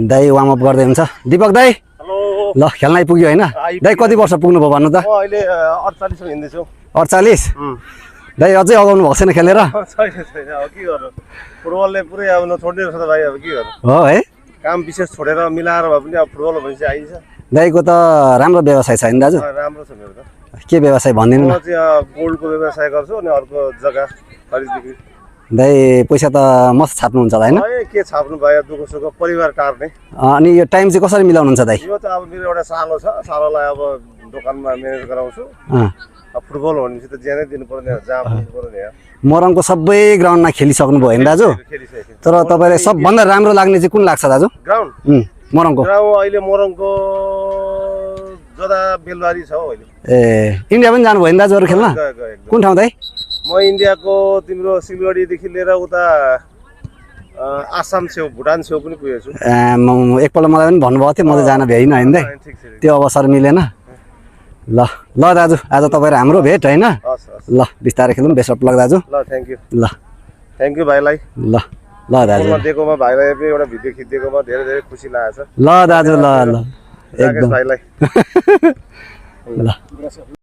दाइ warm up गर्दै हुन्छ दीपक दाइ ल खेल्न आइपुग्यो होइन दाइ कति वर्ष पुग्नु भयो भन्नु त अहिले 48 मा हिँड्दैछु 48 दाइ अझै अगाउनु भएको छैन खेलेर छैन अब के गर्नु फुटबलले पुरै अब नछोड्ने रहेछ त भाइ अब के गर्नु हो है काम विशेष छोडेर मिलाएर भए पनि अब फुटबल भनेपछि आइन्छ दाइको त राम्रो व्यवसाय छ नि दाजु राम्रो छ मेरो त के व्यवसाय भनिदिनु म न चाहिँ गोल्डको व्यवसाय गर्छु अनि अर्को जग्गा खरिद बिक्री दाइ पैसा त मस्त छाप्नुहुन्छ होला होइन के छाप्नु भयो दुःख सुख परिवार टार्ने अनि यो टाइम चाहिँ कसरी मिलाउनुहुन्छ दाइ यो त अब मेरो एउटा सालो छ सालोलाई अब दोकानमा म्यानेज गराउँछु अब फुटबल भनेपछि त ज्यानै दिनु पर्ने जहाँ पुग्नु पर्ने मोरङको सबै ग्राउन्डमा खेलिसक्नुभयो होइन दाजु तर तपाईँलाई सबभन्दा राम्रो लाग्ने चाहिँ कुन लाग्छ दाजु ग्राउन्ड मोरङको ग्राउन्ड अहिले मोरङको जदा बेलबारी छ अहिले ए इन्डिया पनि जानुभयो नि दाजु अरू खेल्न कुन ठाउँ दाइ म इन्डियाको तिम्रो सिलगढीदेखि लिएर उता आसाम छेउ भुटान छेउ पनि पुगेको छु एकपल्ट मलाई पनि भन्नुभएको थियो म त जान भ्याइनँ होइन दाइ त्यो अवसर मिलेन ल ल दाजु आज तपाईँ र हाम्रो भेट होइन ल बिस्तारै खेलौँ बेस्ट अफ लक दाजु ल थ्याङ्क यू ल थ्याङ्क यू भाइलाई ल ल दाजु दिएकोमा भाइलाई एउटा भिडियो खिचिदिएकोमा धेरै धेरै खुसी लागेको छ ल दाजु ल ल एकदम भाइलाई ल